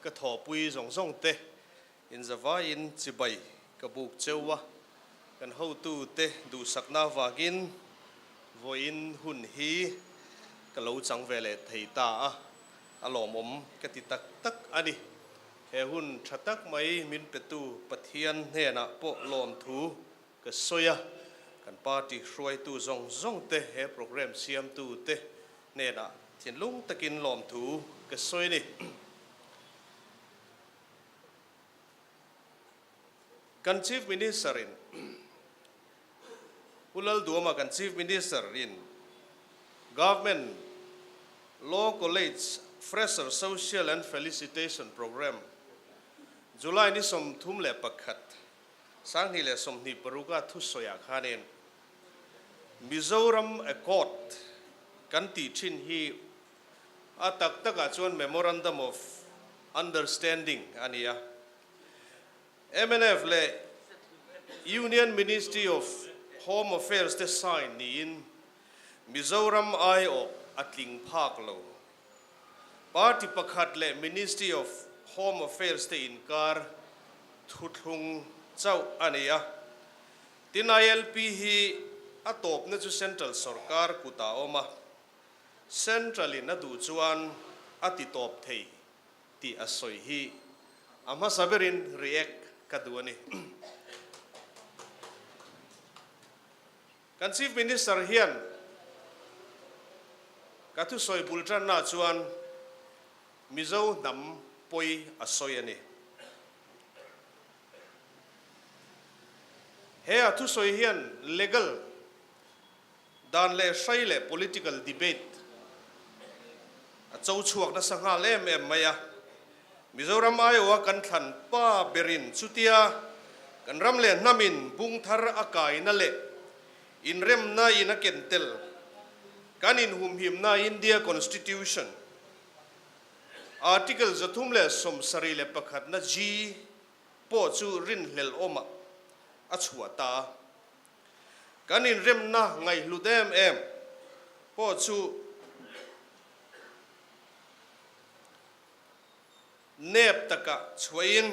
ka thawhpui zawng zawng te inzavaiin chibai ka buk cheu a, kan hotute duhsakna avangin vawiin hun hi ka lo chang ve leh thei ta a, a lawmawm ka ti tak tak a ni. He hun tha tak mai min petu Pathian hnenah pawh lawmthu ka sawi a, kan party hruaitu zawng zawng te, he programme siamtu te hnenah thinlung takin lawmthu ka sawi a ni. Kan Chief Minister in Pu Lalduama kan Chief Minister in Government Law College Fresher Social and Felicitation Programme July ni 31, 2026 a thusawiah khanin Mizoram Accord kan tih thin hi A tak takah chuan Memorandum of Understanding a ni a. Mnf leh Union Ministry of Home Affairs te sign niin Mizoram aiawh a tling phak lo. Party pakhat leh Ministry of Home Affairs te inkar thuthlung chauh a ni a. Tin ILP hi a tawpna chu Central sawrkar kutah a awm a. Central in a duh chuan a ti tawp thei tih a sawi hi a hmasa berin react ka duh a ni. Kan Chief Minister hian ka thusawi bul tanna chuan Mizo hnam pawi a sawi a ni. He a thusawi hian legal Dan leh hrai leh political debate a cho chhuak nasa nghal em em mai a. Mizoram aiawha kan thlan pa berin chutia kan ram leh hnamin bung thar a kaina leh inremna in a ken tel kan inhumhimna India Constitution Article 371 na G pawh chu rinhlelh awmah a chhuah ta a. Kan inremna ngaihhlut em em pawh chu nep takah chhuahin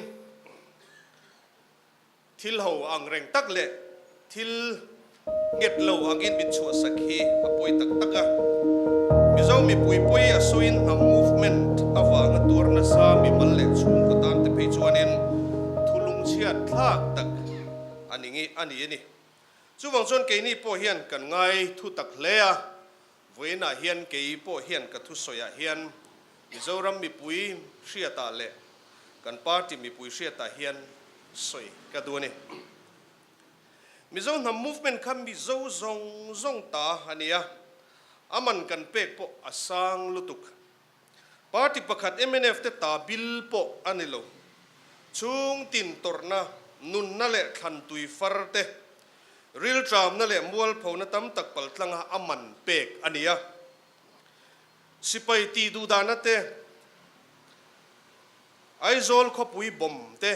thil ho ang reng tak leh thil nghet lo angin min chhuahsak hi a pawi tak tak a. Mizo mipui pawi a sawiin hnam movement avanga tuar nasa mimal leh chhungkaw tan te phei chuanin thulungchhiat thlak tak A ni nge a ni a ni. Chuvang chuan keini pawh hian kan ngai thu tak hle a, vawiinah hian kei pawh hian ka thusawiah hian Mizoram mipui hriatah leh kan party mipui hriatah hian sawi ka duh a ni. Mizo hnam movement kha Mizo zawng zawng ta a ni a, a man kan pek pawh a sang lutuk. Party pakhat mnf te ta bil pawh a ni lo. Chhung tin tawrhna, nunna leh thlan tui far te, rilṭamna leh mualphona tam tak paltlanga a man pek a ni a. Sipai tih duhdahna te, Aizawl khawpui bomb te,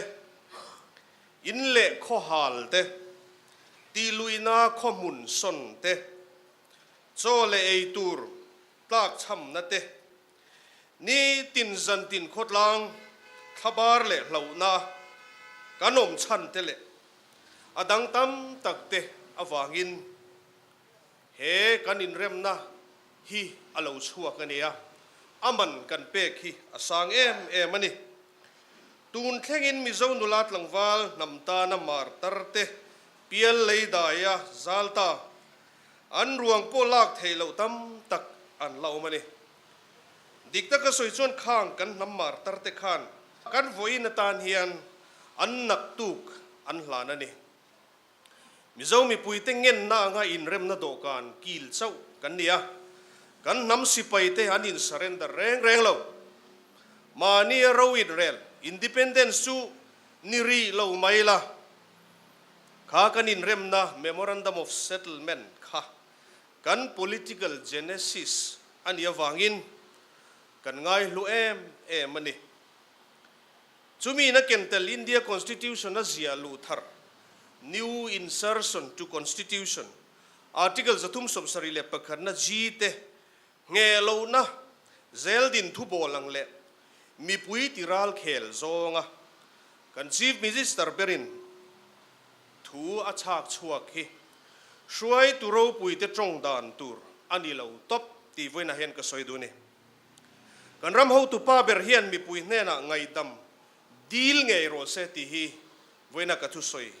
in leh khawhal te, tihluihna khawhmun sawn te, chaw leh ei tur tlakchhamna te, nitin zantin khawtlang thlabar leh hlauhna kan awm chhan te leh a dang tam tak te avangin he kan inremna hi a lo chhuak a nia, a man kan pek hi a sang em em a ni. Tun thlengin Mizo nula tlangval hnam tana martar te pial lei daia zal ta An ruang pawh lak theih loh tam tak an la awm a ni. Dik taka sawi chuan khang kan hnam martar te khan kan vawiin atan hian an naktuk an hlan a ni. Mizo mipuite ngenna anga inremna dawhkan kil chauh kan ni a, kan hnam sipaite an in surrender reng reng lo. Mahni a ro inrel, independence, chu ni rih lo mai la. Kha kan inremna Memorandum of Settlement kha kan political genesis a nih avangin kan ngaihlu em em a ni. Chumi in a ken tel India Constitution a ziah luh thar, New Insertion to Constitution, Article 371 na G te ngheh lohna zel din thu bawl ang leh. Mipui ti ralkhel zawnga kan Chief Minister berin thu a chhak chhuak hi hruaitu ropuite tawng dan tur a ni lo tawp tih vawiinah hian ka sawi duh a ni. Kan ram hotupa ber hian mipui hnenah ngaihdam dil ngei rawh se tih hi vawiina ka thusawi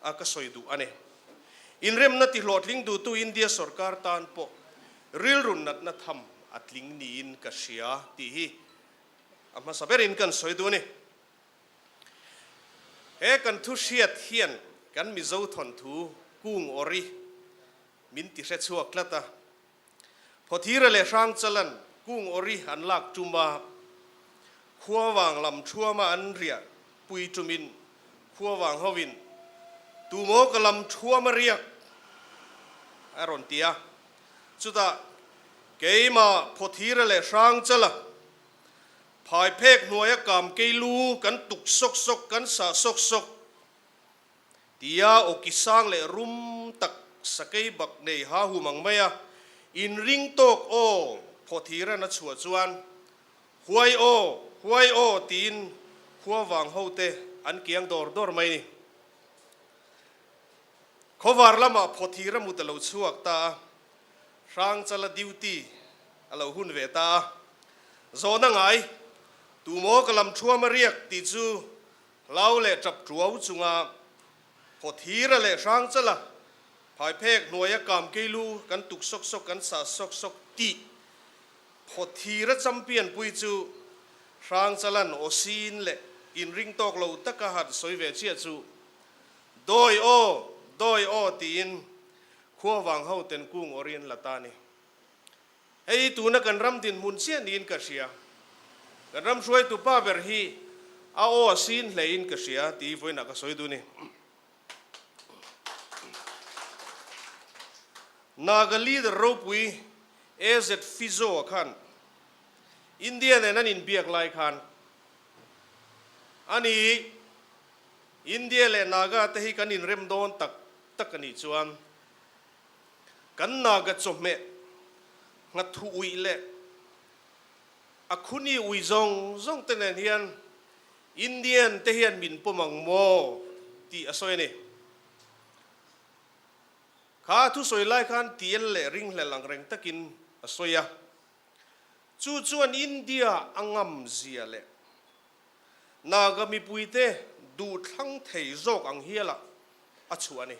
a ka sawi duh a ni. Inremna tihlawhtling duhtu India sorkar tan pawh rilru natna tham a tling niin ka hria tih hi a hmasa berin kan sawi duh a ni. He kan thu hriat hian kan Mizo thawnthu kung awri min ti hre chhuak tlat a. Phawthira leh Hrangchalan kung awri an lak tum a, khuavang lam thuama an riah pui tumin khuavang hovin Tumaw ka lam thuama riak a rawn ti a. Chutah keimah Phawthira leh Hrangchala Phaiphek hnuaia kam kei lu kan tuk sawk sawk kan sah sawk sawk tia awki sang leh rum tak sakei bak nei ha hum ang mai a, inring tawk aw phawthiran a chhuah chuan huai aw huai aw tiin khua vang ho te an kiang dawr dawr mai ni. Khawvar lamah phawthira mut a lo chhuak ta a, Hrangchala duty a lo hun ve ta a, zawhna ngai, tumaw ka lam thuam a riak tih chu hlau leh tap tuau chunga Phawthira leh Hrangchala phaiphek hnuaia kam keilu kan tuk sawk sawk kan sah sawk sawk tih Phawthira champion pui chu Hrangchalan aw sin leh inring tawk lo taka han sawi ve chiah chu Dawi aw, dawi aw tiin Khuavang ho ten kung awri an la ta a ni. Hei hi tuna kan ram dinhmun chiah niin ka hria. Kan ram hruaitu pa ber hi a aw a sin hleiin ka hria tih vawiinah ka sawi duh a ni. Naga leader ropui AZ Fizo-a khan India nen an inbiak lai khan a ni. India leh Naga te hi kan inrem dawn tak tak a nih chuan kan Naga chawhmeh nghathu uih leh a khuni ui zawng zawng te nen hian Indian te hian min pawm ang maw tih a sawi a ni. Kha thusawi lai khan tiel leh ringhlel ang reng takin a sawi a. Chu chuan India a ngam zia leh Naga mipuite duhthlang thei zawk ang hialah a chhuah a ni.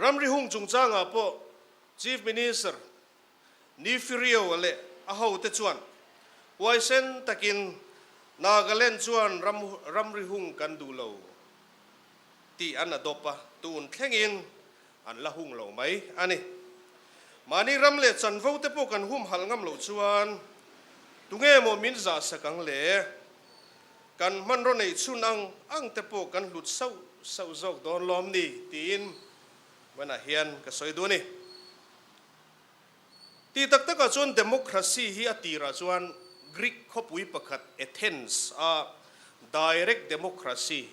Ramri hung chungchangah pawh Chief Minister Neiphiu leh a hote chuan huaisen takin Nagaland chuan ramri hung kan duh lo tih an adopt a, tun thlengin an la hung lo mai a ni. Mahni ram leh chanvo te pawh kan humhalh ngam loh chuan tunge maw min zah sak ang le? Kan hmanraw neih chhun ang ang te pawh kan hlut sauh sauh zawk dawn lawm ni tiin hmanah hian ka sawi duh a ni. Tih tak takah chuan democracy hi a tirah chuan Greek khawpui pakhat Athens a direct democracy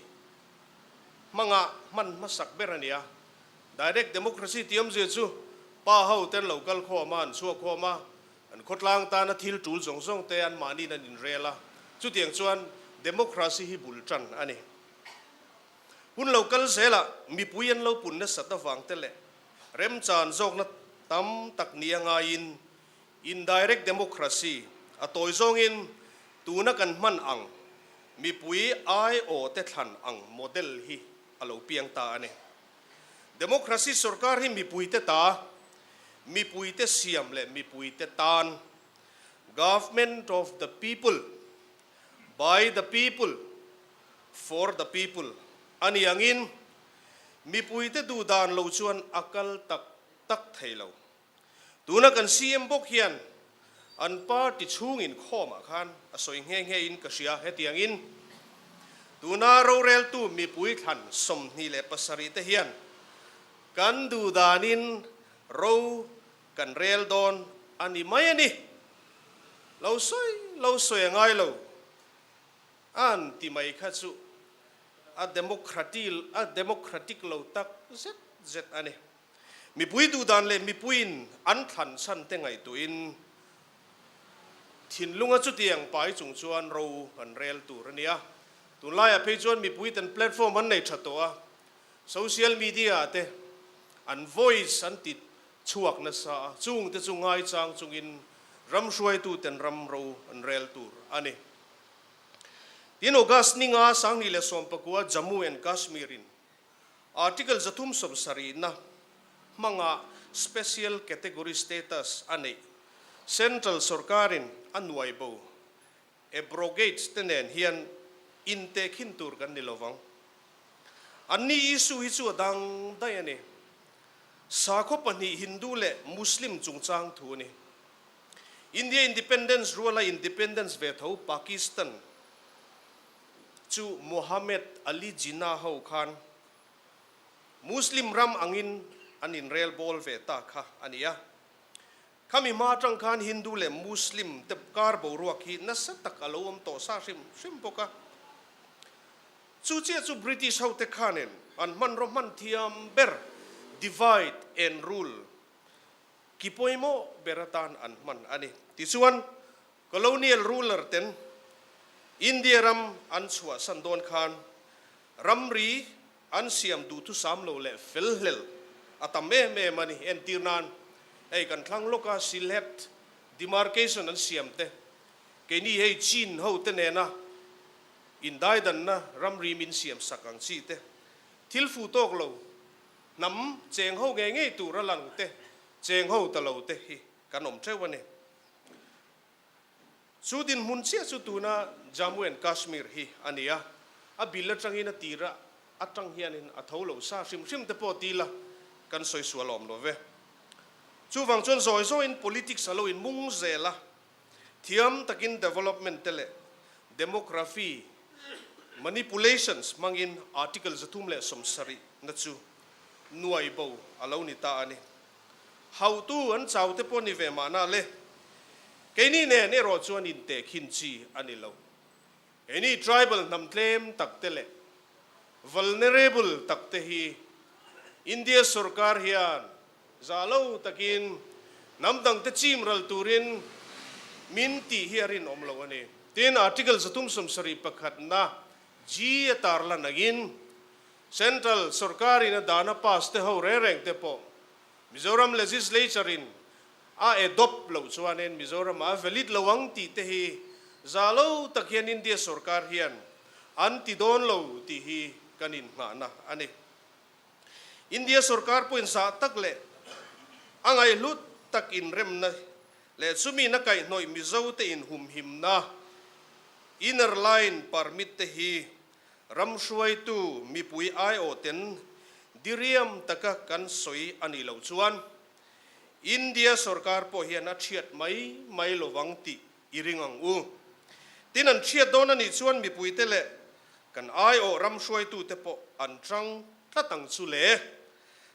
hmanga hman hmasak ber a ni a. Direct democracy tih awmzia chu pa ho ten lo kal khawm a, an chhuak khawm a, an khawtlang tana thil tul zawng zawng te an mahniin an inrel a, chutiang chuan democracy hi bul tan a ni. Hun lo kal zelah mipui an lo pun nasat avang te leh remchan zawkna tam tak nia ngaiin indirect democracy a tawi zawngin tuna kan hman ang mipui aiawh te thlan ang model hi a lo piang ta a ni. Democracy sorkar hi mipuite ta, mipuite siam leh mipuite tan, Government of the people, by the people, for the people, a ni angin mipuite duhdan lo chuan a kal tak tak thei lo. Tuna kan CM bawk hian an party chhung inkhawmah khan a sawi nghe nghe in ka hria. Hetiangin tuna roreltu mipui thlan 27 te hian kan duhdanin ro kan rel dawn a ni mai a ni. Lo sawi lo sawi a ngai lo an ti mai kha chu a democratic lo tak zet zet a ni. Mipui duhdan leh mipuiin an thlan chhan te ngaihtuahin Thinlunga chutiang pai chung chuan ro an rel tur a nia. Tunlaiah phei chuan mipuiten platform an nei tha tawh a, social media ah te an voice an ti chhuak nasa a, chungte chu ngaichang chungin ram hruaituten ram ro an rel tur a ni. Tin, August ninga 2019 Jammu and Kashmir in Article 370 na hmanga Special Category Status a neih Central sorkarin a nuai bo abrogate te nen hian intehkhin tur kan ni lovang. Anni issue hi chu a dang daih a ni. Sakhaw pahnih Hindu leh Muslim chungchang thu a ni. India Independence ruala Independence ve tho Pakistan chu Mohammed Ali Jinnah ho khan Muslim ram angin an inrel bawl ve ta kha a ni a. Khami hma atang khan Hindu leh Muslim te kar boruak hi nasa tak a lo awm tawh sa hrim hrim bawk a. Chu chiah chu British hote khanin an hmanraw hman thiam ber divide and rule ki pawimawh ber atan an hman a ni. Tichuan, Colonial ruler ten India ram an chhuahsan dawn khan ramri an siam duhthusam lo leh fel hlel a tam em em a ni. Entir nan, hei kan thlang lawka Sylhet demarcation an siam te, keini hei Chin ho te nena indaidanna ramri min siam sak ang chi te, thil fuh tawk lo hnam cheng ho ngei ngei tur a lang te, cheng ho ta lo te hi kan awm theuh a ni. Chu dinhmun chiah chu tuna Jammu and Kashmir hi a ni a, a bil atangin a tir a atang hianin a tho lo sa hrim hrim te pawh ti ila kan sawi sual awm lo ve. Chuvang chuan zawi zawiin politics a lo inmung zel a, thiam takin development te leh demography manipulations hmangin Article 370 na chu nuai bo a lo ni ta a ni. Hautu an chau te pawh ni ve mahna le. Keini nen erawh chuan intehkhin chi a ni lo. Keini tribal hnam tlem tak te leh vulnerable tak te hi India sorkar hian za lo takin hnam dang te chim ral turin min tih hi a rinawm lo a ni. Tin, Article 371 na G a tarlan angin Central sorkarin a dana pass te ho reng reng te pawh Mizoram Legislature in a adopt loh chuanin Mizoram ah a valid lo ang tih te hi za lo tak hian India sorkar hian an ti dawn lo tih hi kan inngahna a ni. India sorkar pawhin zah tak leh a ngaihhlut tak inremna leh chumi na kaihhnawih Mizo te inhumhimna Inner Line Permit te hi Ram hruaitu mipui aiawhten diriam taka kan sawi a nih loh chuan India sorkar pawh hian a thiat mai mai lovang tih i ring ang u. Tin, an thiat dawn a nih chuan mipuite leh kan aiawh ram hruaitute pawh an tang tlat ang chu le.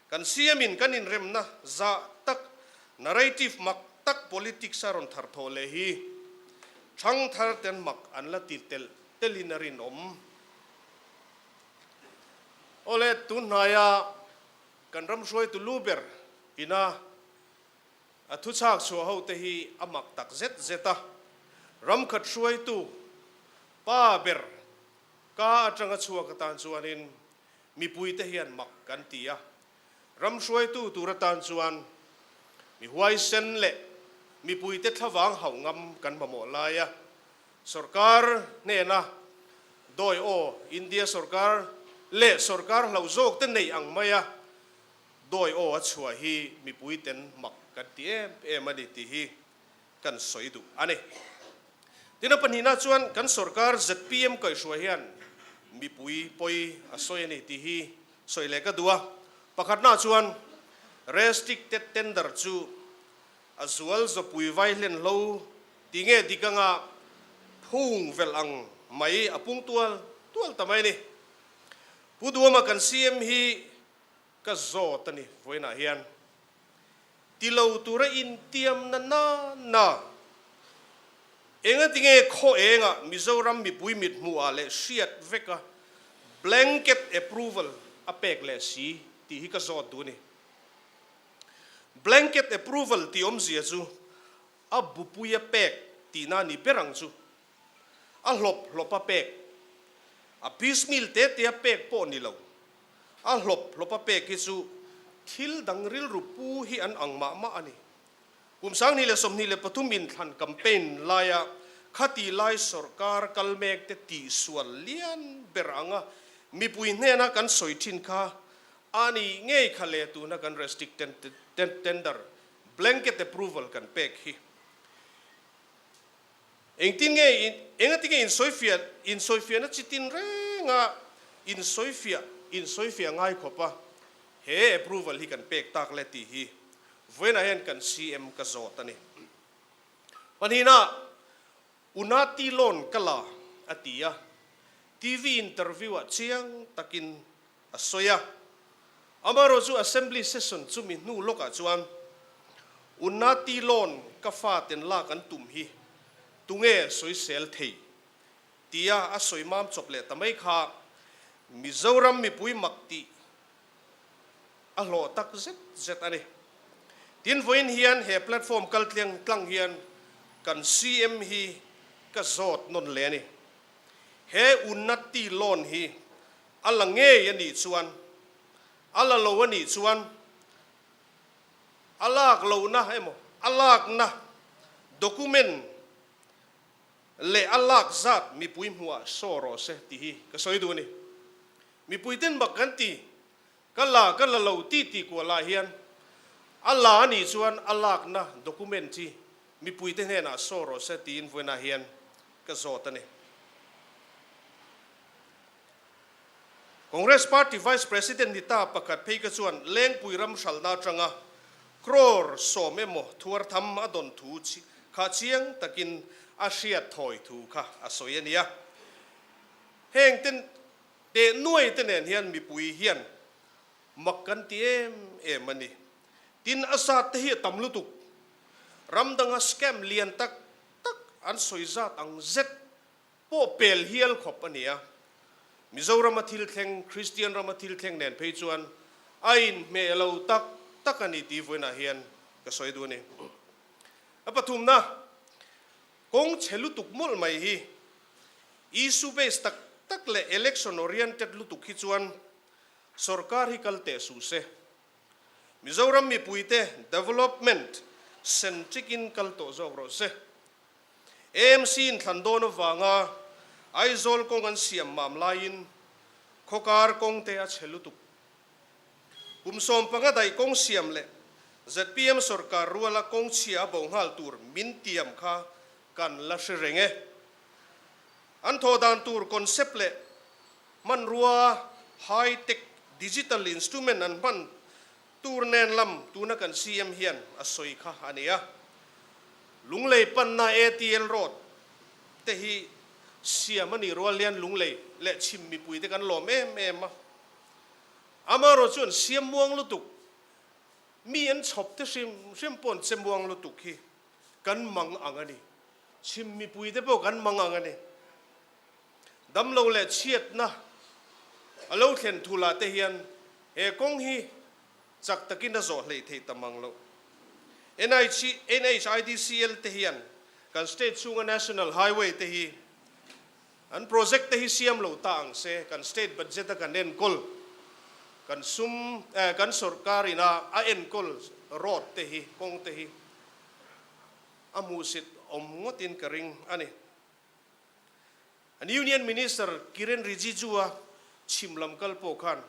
Kan CM in kan inremna zah tak narrative mak tak politics a rawn thar thawh leh hi thangthar ten mak an la ti telh telin a rinawm. Awle, tunhnaia kan ram hruaitu lu ber ina a thuchhak chhuah ho te hi a mak tak zet zet a, ram khat hruaitu pa ber ka atanga chhuak atan chuanin mipuite hian mak kan ti a, ram hruaitu tur atan chuan mi huaisen leh mipuite thlavang hauh ngam kan mamawh lai a, Sorkar hnena dawi aw India sorkar leh sorkar hlauh zawk te neih ang maia dawi aw a chhuah hi mipui ten mak kan ti em em a ni tih hi kan sawi duh a ni. Tin a pahnihna chuan kan sorkar zpm kaihhruai hian mipui pawi a sawi a ni tih hi sawi leh ka duh a. Pakhatna chuan restricted tender chu A zual zawpui vai hlen hlo ti nge dik anga phung velh ang mai a pung tual tual ta mai a ni. Pu Duama kan CM hi ka zawt a ni vawiinah hian. Ti lo tura intiam na na na. Engati nge khaw engah Mizoram mipui mit hmuhah leh hriat veka blanket approval a pek leh si tih hi ka zawt duh a ni. Blanket approval tih awmzia chu a bupuia pek tihna ni ber ang chu. A hlawp hlawpa pek, a piecemeal te tea pek pawh ni lo, a hlawp hlawpa pek hi chu thil dang rilru pu hi an ang mah mah a ni. Kum 2023 inthlan campaign laia khati lai sawrkar kal mek te tihsual lian ber anga mipui hnena kan sawi thin kha a ni ngei kha le tuna kan restricted tender blanket approval kan pek hi. Engtin nge engati nge insawifiah insawifiahna chi tin renga insawifiah insawifiah ngai khawp a he approval hi kan pek tak le tih hi vawiinah hian kan CM ka zawt a ni. Pahnihna, Unati loan ka la a ti a, TV interview ah chiang takin a sawi a. Amaherawh chu Assembly session chumi hnu lawkah chuan Unnati loan ka faten lak an tum hi tunge sawisel thei tia a sawi mam chawp leh ta mai kha Mizoram mipui mak tih a hlawh tak zet zet a ni. Tin vawiin hian he platform kal tlang tlang hian kan CM hi ka zawt nawn leh a ni. He Unnati loan hi A la ngei a nih chuan, a la lo a nih chuan, a lak lohna emaw, a lakna document leh a lak zat mipui hmuhah saw rawh se tih hi ka sawi duh a ni. Mipui ten bak kan ti, ka la ka la lo ti tih kualah hian a la a nih chuan a lakna document hi mipuite hnenah saw rawh se tiin vawiinah hian ka zawt a ni. Congress Party Vice President ni ta pakhat phei kha chuan Lengpui ram hralhna atanga crore 10 emaw thuar tham a dawn thu kha chiang takin a hriat thawi thu kha a sawi a nia. Heng te teh nuai te nen hian mipui hian mak kan ti em em a ni. Tin a zat te hi a tam lutuk. Ram danga scam lian tak tak an sawi zat ang zet pawh pel hial khawp a ni a. Mizorama thil thleng, Kristian rama thil thleng nen phei chuan a inhmeh lo tak tak a ni tih vawiinah hian ka sawi duh a ni. A pathumna, kawng chhe lutuk mawlh mai hi issue based tak tak leh election oriented lutuk hi chuan sorkar hi kal teh suh se. Mizoram mipuite development centric in kal tawh zawk rawh se. AMC in thlan dawn avanga Aizawl kawng an siam mam laiin khawkar kawng te a chhe lutuk. Kum 15 daih kawng siam leh zpm sorkar ruala kawng chhia a bo nghal tur min tiam kha kan la hre reng e. An thawh dan tur concept leh hmanrua high tech digital instrument an hman tur nen lam tuna kan CM hian a sawi kha a ni a. Lunglei panna ATL Road te hi siam a nih rual hian Lunglei leh chhim mipui te kan lawm em em a. Amaherawh chuan siam muang lutuk, mi an chhawp te hrim hrim pawh an che muang lutuk hi kan mang ang a ni. Chhim mipui te pawh kan mang ang a ni. Damlo leh chhiatna a lo thlen thulah te hian he kawng hi chak takin a zawh hleih theih ta mang loh. NHIDCL te hian kan state chhunga National Highway te hi an project te hi siam lo ta ang se, kan state budget a kan enkawl, kan sum kan sorkar ina a enkawl road te hi, kawng te hi a hmuhsit awm ngawtin ka ring a ni. An Union Minister Kiren Rijiju-a chhim lam kal pawh khan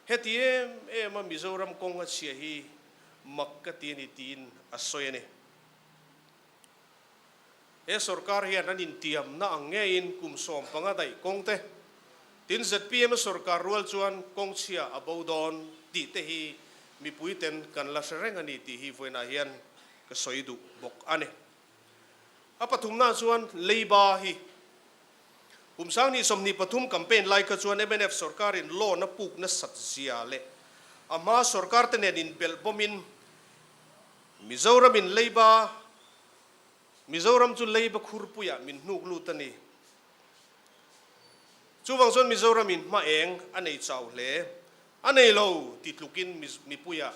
heti em em a Mizoram kawng a chhia hi mak ka ti a ni tiin a sawi a ni. He sorkar hian an intiamna ang ngeiin kum 15 daih kawng te, tin zpm sorkar rual chuan kawng chhia a bo dawn tih te hi mipui ten kan la hre reng a ni tih hi vawiinah hian ka sawi duh bawk a ni. A pathumna chuan Leiba hi kum 2023 campaign lai kha chuan mnf sorkarin loan a puk nasat zia leh a hma sorkar te nen inbelh bawmin Mizoramin Leiba Mizoram chu Leiba khurpuiah min hnuk lut a ni. Chuvang chuan Mizoramin hma eng a nei chau hle. A nei lo ti tlukin mipuiah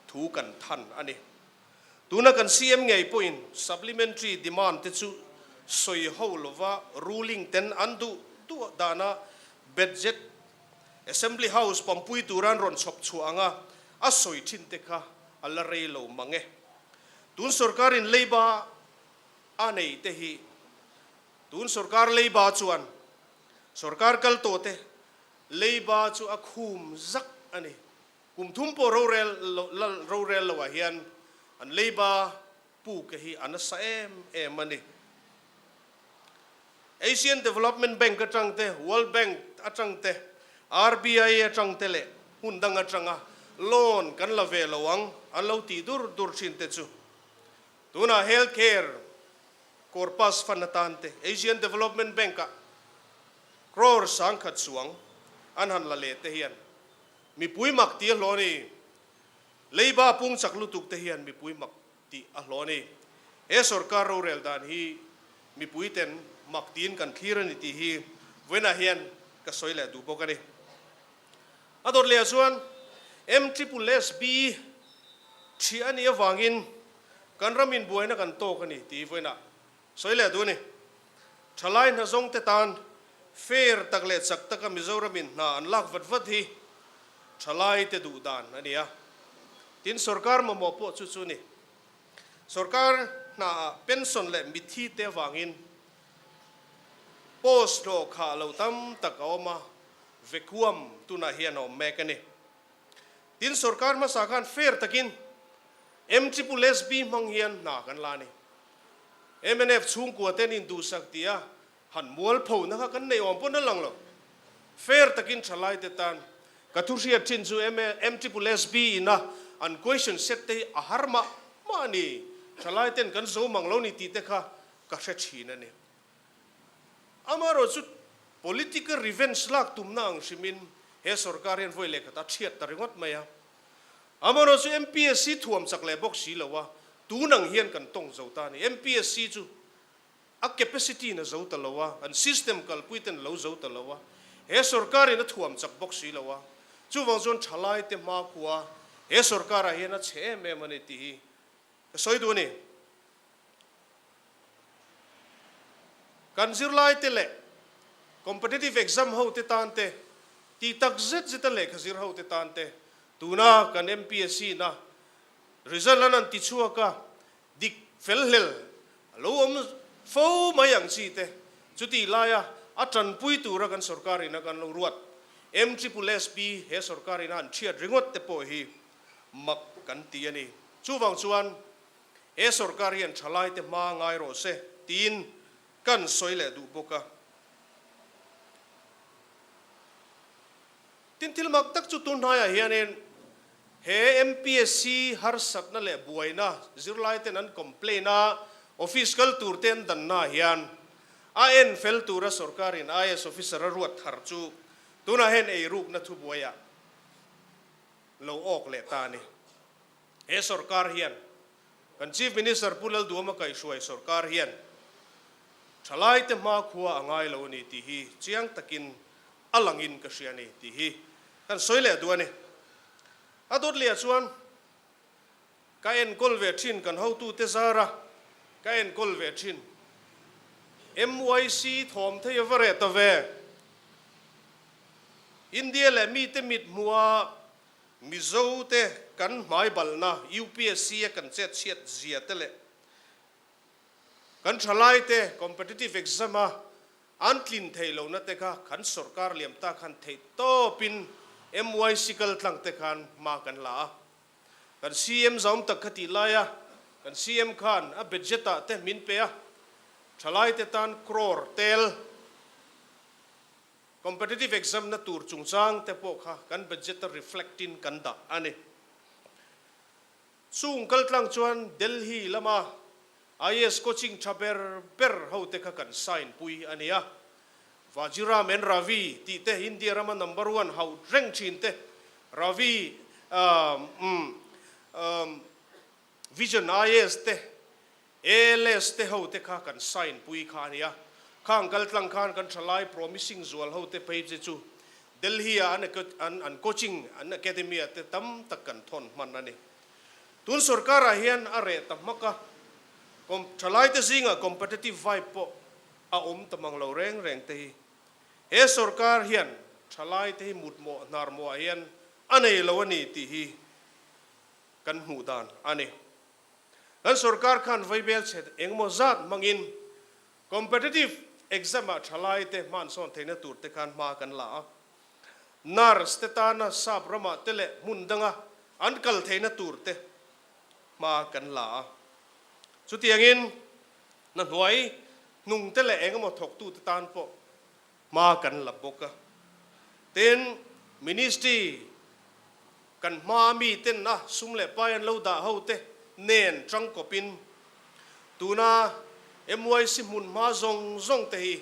thu kan than a ni. Tuna kan CM ngei pawhin supplementary demand te chu sawi ho lova ruling ten an duh duh dana budget Assembly House pampui tura an rawn chhawp chhuah anga a sawi thin te kha a la rei lo mang e. Tun sorkarin leiba a nei te hi tun sorkar leiba chuan sorkar kal tawh te leiba chu a khum zak a ni. Kum thum pawh rorel rorel lo ah hian an leiba pu ke hi a nasa em em a ni. Asian Development Bank atang te, World Bank atang te, RBI atang te leh hmun dang atanga loan kan la ve lo ang an lo tih dur dur thin te chu tunah Health Care Corpus Fund atan te Asian Development Bank ah crore sangkhat chuang an han la leh te hian mipui mak tih a hlawh a ni. Leiba pung chak lutuk te hian mipui mak tih a hlawh a ni. He sorkar rorel dan hi mipui ten mak tiin kan thlir a ni tih hi vawiinah hian ka sawi leh duh bawk a ni. A dawt lehah chuan MSSB ṭhiah a nih avangin kan ram inbuaina kan tawk a ni tih hi vawiinah sawi leh duh a ni. Ṭhalai hnazawng te tan fair tak leh chak taka Mizoramin hna an lak vat vat hi ṭhalai te duh dan a ni a. Tin, sorkar mamawh pawh chu chu a ni. Sorkar hnaah pension leh mitthi te avangin post hlawh khah lo tam tak a awm a, vacuum tunah hian a awm mek a ni. Tin, sorkar hmasa khan fair takin MSSB hmang hian hna kan la a ni. Mnf chhungkua ten induhsak tih a han mualpho na kha kan nei awm pawn a lang lo. Fair takin thalai te tan ka thu hriat thin chu MSSB in a an question set te hi a har mah mah a ni. Thalai ten kan zo mang lo ni tih te kha ka hre thin a ni. Amaherawhchu political revenge lak tumna ang hrimin he sorkar hian vawi lehkhat a thiat ta ringawt mai a. Amaherawhchu MPSC thuam chak leh bawk si lo a, tun ang hian kan tawng zo ta a ni. MPSC chu a capacity in a zo ta lo a, an system kalpui ten a lo zo ta lo a, he sorkar in a thuam chak bawk si lo a, chuvang chuan thalai te hmakhua he sorkar ah hian a chhe em em a ni tih hi ka sawi duh a ni. Kan zirlai te leh competitive exam ho te tan te, tih tak zet zet a lehkha zir ho te tan te, tuna kan MPSC na result an han ti chhuak a, dik fel hlel a lo awm fo mai ang chi te, chutih laia a tanpui tura kan sorkar ina kan lo ruat MSSB he sorkar ina an thiat ringawt te pawh hi mak kan ti a ni. Chuvang chuan He sorkar hian thalaite hma ngai rawh se tiin kan sawi leh duh bawk a. Tin, thil mak tak chu tun hnaiah hianin he MPSC harsatna leh buaina zirlaiten an complain a, office kal tur te an danna hian a en fel tura sorkarin IAS officer a ruat thar chu tunah hian eirukna thubuaiah lo awk leh ta a ni. He sorkar hian, kan Chief Minister Pu Lalduama kaihhruai sorkar hian thalaite hmakhua a ngai lo a ni tih hi chiang takin a langin ka hria a ni tih hi kan sawi leh duh a ni. A dawt lehah chuan ka enkawl ve thin kan hotute zara ka enkawl ve thin MYC thawm thei a va reh ta ve. India leh mite mit hmuha Mizo te kan hmai balna UPSC a kan chet chhiat zia te leh kan thalai te competitive exam a an tlin theih lohna te kha kan sorkar liam ta khan theih tawpin MYC kal tlang te khan hma kan la a. Kan CM zaum tak kha tih laia kan CM khan a budget ah te min pe a, thalai te tan crore tel Competitive exam na tur chungchang te pawh kha kan budget a reflect in kan dah a ni. Chung kaltlang chuan Delhi lama IAS coaching tha ber ber ho te kha kan sign pui a ni a. Vajiram and Ravi tih te India rama number one hauh reng thin te Ravi umm umm Vision IAS te ALS te ho te kha kan sign pui kha a nia. Khang kal tlang khan kan thalai promising zual ho te phei che chu Delhi ah an an an coaching an academy ah te tam tak kan thawn hman a ni. Tun sorkar ah hian a reh ta hmak a. Thalaite zingah competitive vibe pawh a awm ta mang lo reng reng te hi he sorkar hian thalaite hi mutmawh hnarmawhah hian a nei lo a ni tih hi kan hmuh dan a ni. Kan sorkar khan vaibel chhe engemaw zat hmangin competitive exam-ah thalaite hmansawn theihna tur te khan hma kan la a. Nurse te tana sap ramah te leh hmun danga an kal theihna tur te hma kan la a. Chutiangin hna hnuai hnung te leh engemaw thawktute tan pawh hma kan la bawk a. Tin, Ministry kan hmaa mi ten a sum leh pai an lo dah ho te nen tangkawpin tuna MYC hmun hma zawng zawng te hi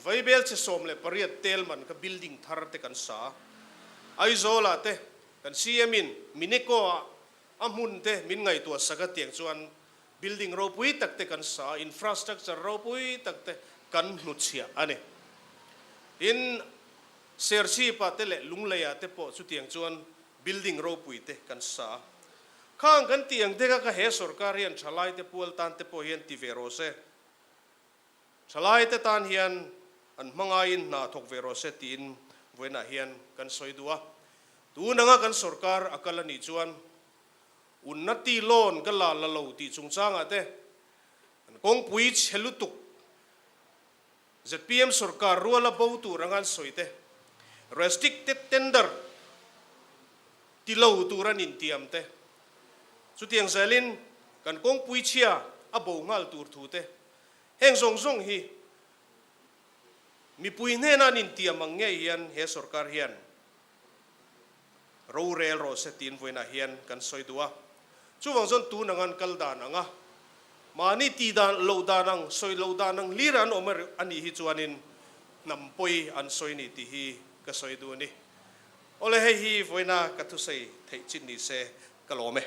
Vaibel chhe 18 tel man kha building thar te kan sa a. Aizawl ah te kan CM in Mineco ah a hmun te min ngaihtuah sak a tiang chuan building ropui tak te kan sa a, infrastructure ropui tak te kan hnuchhiah a ni. Tin, Serchhip ah te leh Lunglei ah te pawh chutiang chuan building ropui te kan sa a. Khang kan tih ang dek a ka he sorkar hian thalai te pual tan te pawh hian ti ve rawh se. Thalaite tan hian an hmangaiin hna thawk ve rawh se tiin vawiinah hian kan sawi duh a. Tun anga kan sorkar a kal a nih chuan Unnati loan ka la la lo tih chungchangah te an kawngpui chhe lutuk zpm sorkar ruala bo tur anga an sawi te restricted tender ti lo tur an intiam te chutiang zelin kan kawngpui chhia a bo nghal tur thu te heng zawng zawng hi mipui hnena an intiam ang ngei hian he sorkar hian rorel rawh se tiin vawiinah hian kan sawi duh a. Chuvang chuan tun ang an kal dan ang a, mahni tih dan loh dan ang, sawi loh dan ang hlir an awm a nih hi chuanin hnam pawi an sawi ni tih hi ka sawi duh a ni. Awle hei hi vawiina ka thusawi theih chin ni se ka lawm e.